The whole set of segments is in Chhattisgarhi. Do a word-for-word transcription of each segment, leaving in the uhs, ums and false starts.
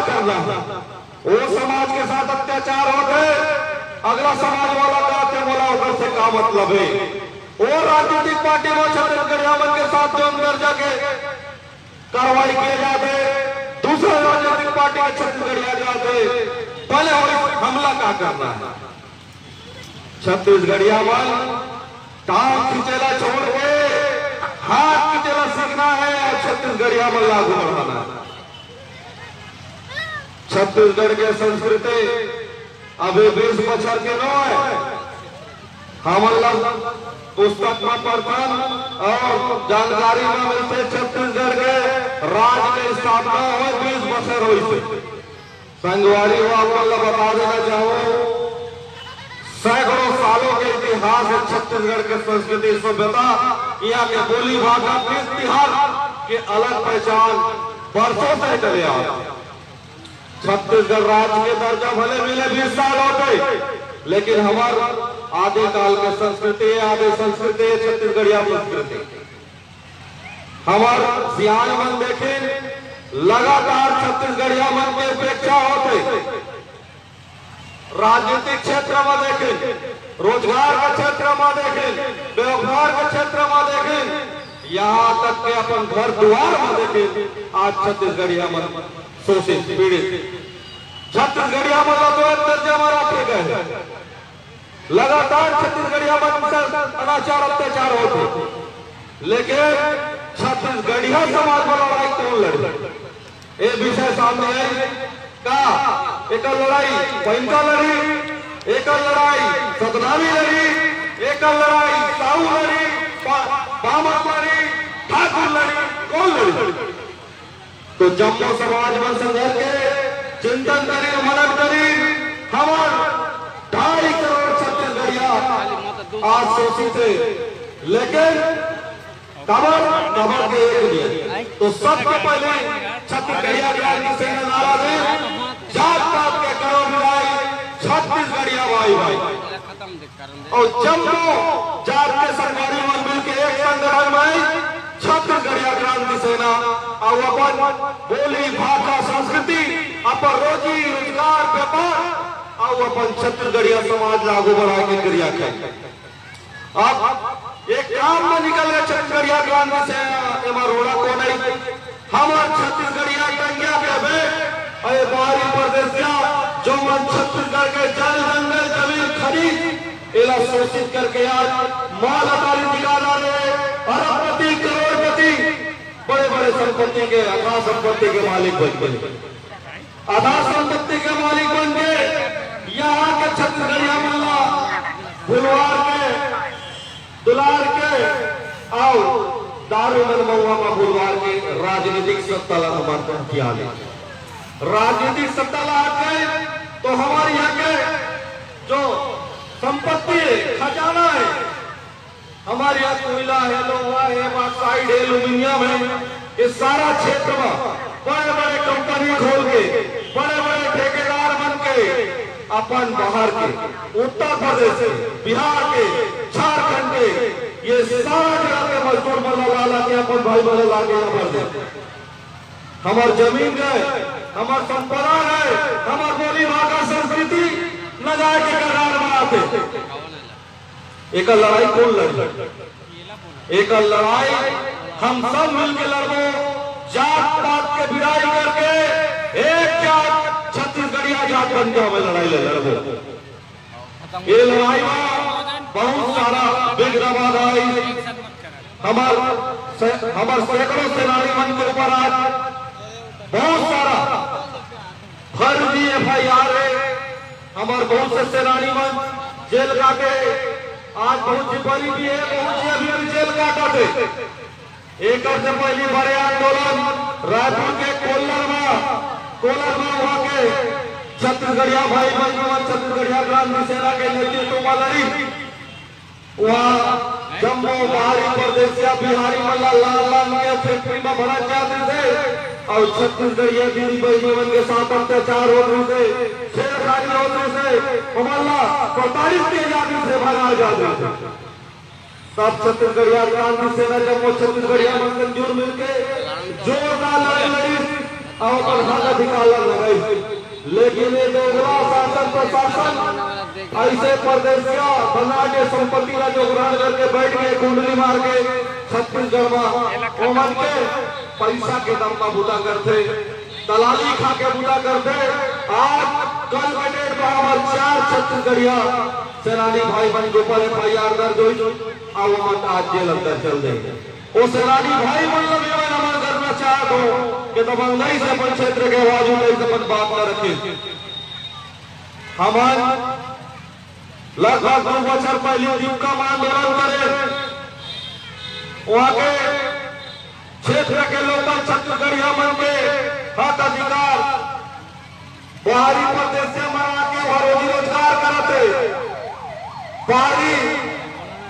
करना। वो समाज के साथ अत्याचार होथे, अगला समाज वाला कहथे, "मोला ओकर से का मतलब हे?" वो राजनीतिक पार्टी में छत्तीसगढ़िया मन के साथ जो अंदर जाके कार्रवाई किए जाथे, दूसरा राजनीतिक पार्टी के छत्तीसगढ़िया जाथे, पहले वो हमला का करना हे? छत्तीसगढ़िया मन टांग खींचेला छोड़ के हाथ खींचेला सीखना हे अउ छत्तीसगढ़िया मन ला आगू बढ़ाना हे। छत्तीसगढ़ के संस्कृति अभी बीस बछर के नो हे। हमन ला पुस्तक में पढ़थन अउ जानकारी में मिलथे, छत्तीसगढ़ के राज के स्थापना होय बीस बछर होइस हे। संगवारी हो, आप मन ला बता देना चाहूं, सैकड़ों सालों के इतिहास हे छत्तीसगढ़ के संस्कृति, सभ्यता, यहाँ के बोली भाषा, तीज तिहार के अलग पहचान बरसों से चले आ रहे। छत्तीसगढ़ राज्य के दर्जा भले मिले बीस साल होगे, लेकिन हमर आदिकाल के संस्कृति हे, आदि संस्कृति हे, छत्तीसगढ़िया संस्कृति। हमर सियान मन देखिन, लगातार छत्तीसगढ़िया मन के उपेक्षा होथे। राजनीतिक क्षेत्र में देखिन, रोजगार के क्षेत्र में देखिन, व्यापार के क्षेत्र में देखिन, यहाँ तक के अपन घर दुआर में देखिन, आज छत्तीसगढ़िया मन शोषित, पीड़ित। छत्तीसगढ़िया मन ला तो एक दर्जा में रखे गए। लगातार छत्तीसगढ़िया मन से अनाचार, अत्याचार होथे, लेकिन छत्तीसगढ़िया समाज में लड़ाई कौन लड़े? ये विषय सामने आई का? एकर लड़ाई पैंका लड़ी, एकर लड़ाई सतनामी लड़ी, एकर लड़ाई साहू लड़ी, पा-, पामर लड़ी, ठाकुर लड़ी, कौन लड़ी? तो जम्मो समाज मन संघर्ष के चिंतन करी, मनन करी। हमर ढाई करोड़ छत्तीसगढ़िया आज शोषित हे, लेकिन काबर, काबर के एक नहीं। तो सबसे पहले छत्तीसगढ़िया क्रांति सेना नारा दे, जात पात के करो विदाई, छत्तीसगढ़िया भाई भाई। अउ जम्मो जात के सरकारी मन मिल के एक संगठन में छत्तीसगढ़िया क्रांति सेना अउ अपन बोली, भाषा, संस्कृति, अपन रोजी रोजगार, व्यापार अउ अपन छत्तीसगढ़िया समाज ला आगू बढ़ाए के क्रिया करे। अब एक काम में निकल गए छत्तीसगढ़िया क्रांति सेना, एमा रोड़ा को नहीं। हमर छत्तीसगढ़िया टंगिया के बेट, अरे बाहरी परदेसिया, जो मन छत्तीसगढ़ के जल, जंगल, जमीन, खनिज, एला शोषित करके आज माल अटारी निकाला रे, अरबपति, करोड़पति, बड़े-बड़े संपत्ति के, अथाह संपत्ति के मालिक बन गए। अथाह संपत्ति के मालिक बन के यहाँ के छत्तीसगढ़िया मन ला भुलवार के, दुलार के अउ दारू मन महुआ म भुलवार के राजनीतिक सत्ता ला हमर हथिया ले। राजनीतिक सत्ता ला हथिया ले तो हमर यहाँ के जो संपत्ति हे, खजाना हे, हमर यहाँ कोयला हे, लोहा हे, बॉक्साइट हे, एल्यूमिनियम हे, ये सारा क्षेत्र में बड़े-बड़े कंपनी खोल के, बड़े-बड़े ठेकेदार बन के अपन बाहर के, उत्तर प्रदेश के, बिहार के, झारखंड के, ये सारा जगह के मजदूर मन ला ला, ला के अपन भाई मन ला ला के यहाँ भर दे। हमर जमीन गए, हमर संपदा गए, हमर बोली, भाषा, संस्कृति न जाए के कगार में आथे। एकर लड़ाई कौन लड़ी? एकर लड़ाई हम सब मिलके लड़बो, जात पात के विदाई करके एक जात छत्तीसगढ़िया जात बन के हमें लड़ाई ले लड़बो। ये लड़ाई में बहुत सारा विघ्न बाधा आई। हमर से, हमर सैकड़ों सेनानी मन के ऊपर आज बहुत सारा फर्जी एफ आई आर हे। हमर बहुत से सेनानी मन जेल काटे, आज बहुत सिपाही भी हे, बहुत से अभी भी जेल काटत हे। एकर से पहली बड़े आंदोलन रायपुर के कोल्लर में, कोल्लर में हुआ के छत्तीसगढ़िया भाई बहन मन छत्तीसगढ़िया क्रांति सेना के नेतृत्व में लड़ी। वहाँ जम्मो बाहरी परदेसिया बिहारी मन ला लान लान के फैक्ट्री में भरत जात रहिसे अउ छत्तीसगढ़िया दीदी बहिनी मन के साथ अत्याचार होत रहिसे, छेड़खानी होत रहिसे, हमन ला प्रताड़ित किए जात रहिसे, भगाए जात रहिसे। तब छत्तीसगढ़िया क्रांति सेना जम्मो छत्तीसगढ़िया मन संग जुड़ मिलके जोरदार लड़ाई लड़ी। अउ अपन हक अधिकार ला लगाइस। लेकिन ये दोगला शासन प्रशासन अइसे परदेसिया बना के संपत्ति ला जो ग्रहण करके बैठ गए, कुंडली मार के छत्तीसगढ़ मा ओमन के पैसा के दम मा बूता करथे, दलाली खा के बूता करथे। आज कल के डेट मा हमर चार छत्तीसगढ़िया सेनानी भाई मन के ऊपर एफ आई आर दर्ज होइस, अउ ओमन आज जेल अंदर चल दे। ओ सेनानी भाई मन ला भी मैं नमन करना चाहत हूँ कि दबंगई से अपन क्षेत्र के आवाज उठाइस, अपन बात ला रखिस। हमन लगभग दू बछर पहिली तिपका म आंदोलन करे, वहाँ के क्षेत्र के लोकल छत्तीसगढ़िया मन के हक अधिकार, बाहरी परदेसिया मन आके वहाँ रोजी रोजगार करत हे, बाहरी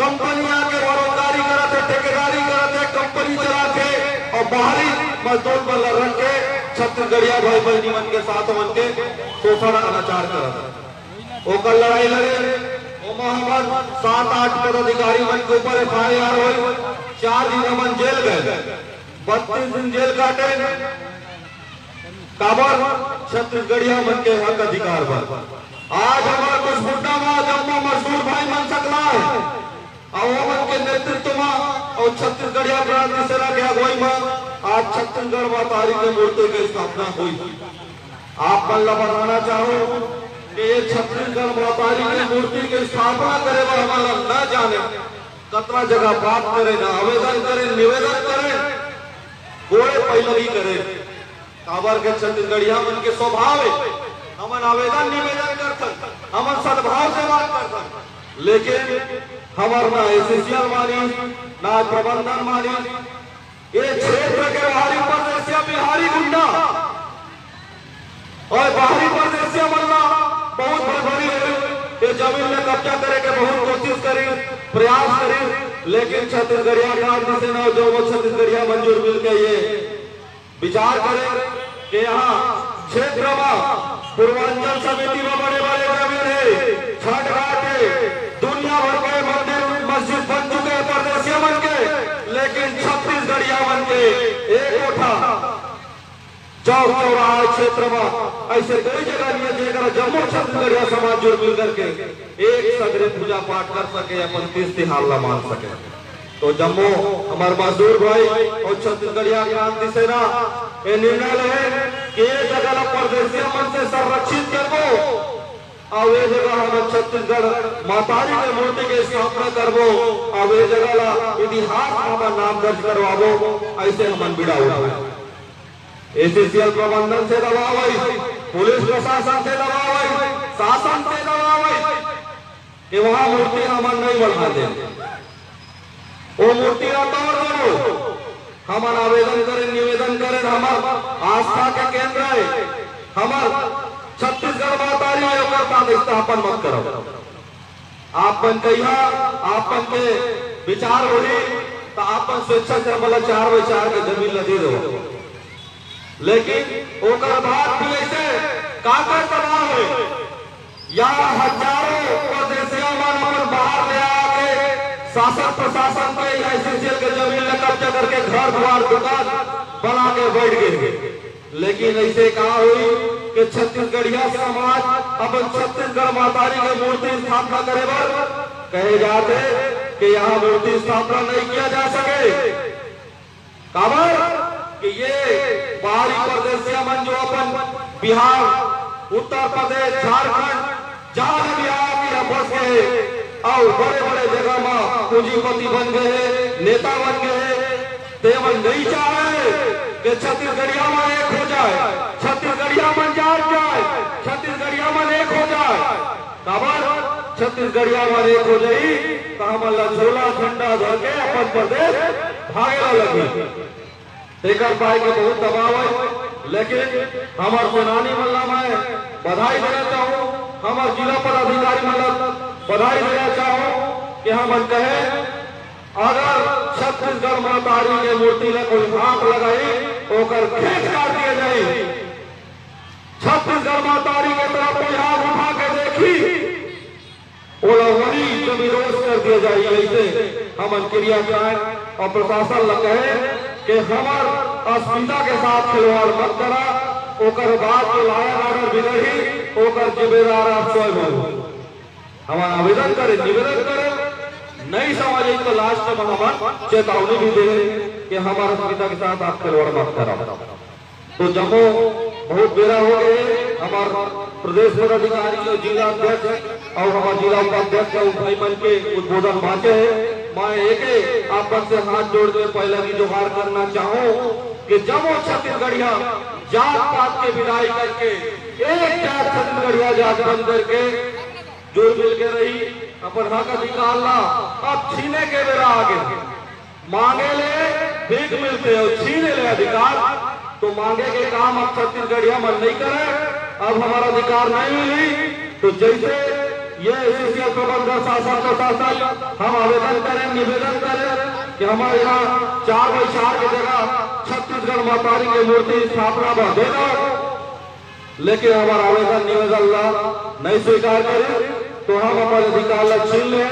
कंपनी आके वहाँ रोजगारी करत हे, ठेकेदारी करत हे, कंपनी चलात हे, अउ बाहरी मजदूर मन ला रख के छत्तीसगढ़िया भाई बहिनी मन के साथ मन के शोषण अनाचार करत हे। ओकर लड़ाई लड़े, ओमा हमर सात आठ पदाधिकारी मन के ऊपर एफ आई आर होइस, चार दिन हमन जेल गए, बत्तीस दिन जेल काटे। काबर? छत्तीसगढ़िया मन के हक अधिकार बर। आज हमर कुसमुंडा म जम्मो मजदूर भाई मन सकलाय हे, अउ ओमन के नेतृत्व म अउ छत्तीसगढ़िया क्रांति सेना के अगुवाई म आज छत्तीसगढ़ महतारी के मूर्ति के स्थापना होइस। आप मन ला बताना चाहूं कि ये छत्तीसगढ़ महतारी के मूर्ति के स्थापना करे बर हमन ला न जाने कतना जगह बात करे, न आवेदन करे, निवेदन करे, गोड़े पैलगी करे। काबर के छत्तीसगढ़िया मन के स्वभाव हे, हमन आवेदन निवेदन करथन, हमन सद्भाव से बात करथन, लेकिन हमर ना एसईसीएल मानिस, ना प्रबंधन मानिस। ये क्षेत्र के बाहरी परदेसिया बिहारी गुंडा अउ बाहरी परदेसिया मन ला बहुत भरभरी होइस, ये जमीन ला कब्जा करे के बहुत कोशिश करिस, प्रयास करिस, लेकिन छत्तीसगढ़िया क्रांति सेना अउ जो वो छत्तीसगढ़िया मन जुर मिल के ये विचार करे कि यहाँ क्षेत्र म पूर्वांचल समिति म बड़े-बड़े जमीन हे, छठ घाट हे, दुनिया भर के मंदिर मस्जिद बन चुके हे परदेसिया मन के, लेकिन छत्तीसगढ़िया मन के एक कोठा चौक चौराहा क्षेत्र म अइसे कोई जगह नइ हे, जेकर जम्मो छत्तीसगढ़िया समाज जुर मिल करके एक सगरे पूजा पाठ कर सके, अपन तीज तिहार ला मान सके। तो जम्मो हमर मजदूर भाई अउ छत्तीसगढ़िया क्रांति सेना ये निर्णय ले हे कि ये जगह ला परदेसिया मन से संरक्षित करबो, अउ ये जगह हमन छत्तीसगढ़ महतारी के मूर्ति के स्थापना करबो, अउ ये जगह ला इतिहास म हमन नाम दर्ज करवाबो, अइसे हमन बीड़ा उठाए। एसईसीएल प्रबंधन से दबाव आइस, पुलिस प्रशासन से दबाव आइस, शासन से दबाव आइस कि वहां मूर्ति हमन नहीं बढ़ा दे। वो मूर्ति ला तोड़ देबो। हमन आवेदन करेन, निवेदन करेन, हमर आस्था के केंद्र हे, हमर छत्तीसगढ़ महतारी हे, ओकर साथ स्थापन मत करो। आप मन कहिहा, आप मन के विचार होही, त आप मन स्वेच्छा से हमन ला चार बाई चार के जमीन ला दे दो। लेकिन ओकर बाद भी अइसे का का दबाव हे, या हजारों परदेसिया मन अपन बाहर ले आके शासन प्रशासन के या एसईसीएल के जमीन ला कब्जा करके घर दुआर दुकान बना के बैठ गए हे। लेकिन अइसे का होही कि छत्तीसगढ़िया समाज अपन छत्तीसगढ़ महतारी के मूर्ति स्थापना करे बर कहे जात हे कि यहाँ मूर्ति स्थापना नहीं किया जा सके। काबर कि ये बाहरी परदेसिया मन जो अपन बिहार, उत्तर प्रदेश, झारखंड, जहाँ भी आके यहाँ बस गए हे अउ बड़े-बड़े जगह म पूंजीपति बन गए हे, नेता बन गए हे, ते मन नहीं चाहे कि छत्तीसगढ़िया मन एक हो जाए, छत्तीसगढ़िया मन जाग जाए, छत्तीसगढ़िया मन एक हो जाए। काबर? छत्तीसगढ़िया मन एक हो जाही, त हमन ला झोला झंडा धर के अपन प्रदेश भागे ला लगही। तेकर पाए के बहुत दबाव हे, लेकिन हमर सेनानी मन ला मैं बधाई देना चाहूँ, हमर जिला पदाधिकारी मन ला बधाई देना चाहूँ कि हमन कहे, अगर छत्तीसगढ़ महतारी के मूर्ति ला कोई हाथ लगाही, ओकर घेंच काट दिए जाही। छत्तीसगढ़ महतारी के तरफ कोई हाथ उठा के देखही, ओला वही जमीरोज कर दिए जाही। अइसे हमन किरिया खाए अउ प्रशासन ला कहे कि हमर अस्मिता के साथ खिलवाड़ मत करा, ओकर बाद जो law and order बिगड़ही, ओकर जिम्मेदार आप स्वयं हो। हमन आवेदन करे, निवेदन करे, नहीं समझे तो last में हमन चेतावनी भी दे कि हमर अस्मिता के साथ आप खिलवाड़ मत करा। तो जम्मो बहुत बेरा हो गए, हमर प्रदेश पदाधिकारी और जिला अध्यक्ष और हमर जिला उपाध्यक्ष और भाई मन के उद्बोधन बांचे हे। मैं एके आप मन से हाथ जोड़ के पहला भी जोहार करना चाहूँ कि जम्मो छत्तीसगढ़िया जात पात के विदाई करके एक जात छत्तीसगढ़िया जात बन करके जुड़ मिल के रही, अपन हक अधिकार ला अब छीने के बेरा आगे। मांगे ले भीख मिलथे और छीने ले अधिकार। तो मांगे के काम अब छत्तीसगढ़िया मन नहीं करे, अब हमर अधिकार नहीं मिली। तो जैसे ये एसईसीएल प्रबंधन शासन प्रशासन हम आवेदन करें, निवेदन करें कि हमर यहाँ चार बाई चार के जगह छत्तीसगढ़ महतारी के मूर्ति स्थापना बर दे दो, लेकिन हमर आवेदन निवेदन ला नहीं स्वीकार करे, तो हम अपन अधिकार ला छीन ले।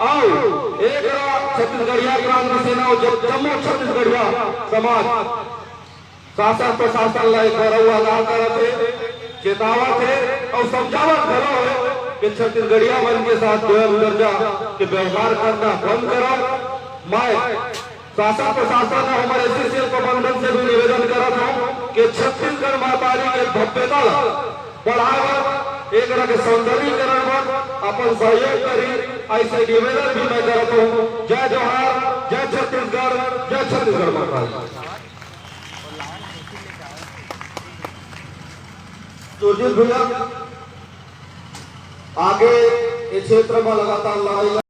और एक छत्तीसगढ़िया क्रांति सेना और जब जम्मो छत्तीसगढ़िया समाज शासन प्रशासन ला एक बार अउ आगाह करत हे, चेतावत हे और समझावत घलो हे कि छत्तीसगढ़िया मन के साथ दोयम दर्जा के व्यवहार करना बंद करो। मैं शासन प्रशासन और हमर एसईसीएल प्रबंधन से भी निवेदन करत हूँ कि छत्तीसगढ़ महतारी के भव्यता ला बढ़ाए बर, एकरा के सौंदर्यीकरण बर अपन सहयोग करी, ऐसे निवेदन भी मैं करत हूँ। जय जोहार, जय छत्तीसगढ़, जय छत्तीसगढ़ महतारी। सुरजीत भैया, आगे ये क्षेत्र में लगातार लड़ाई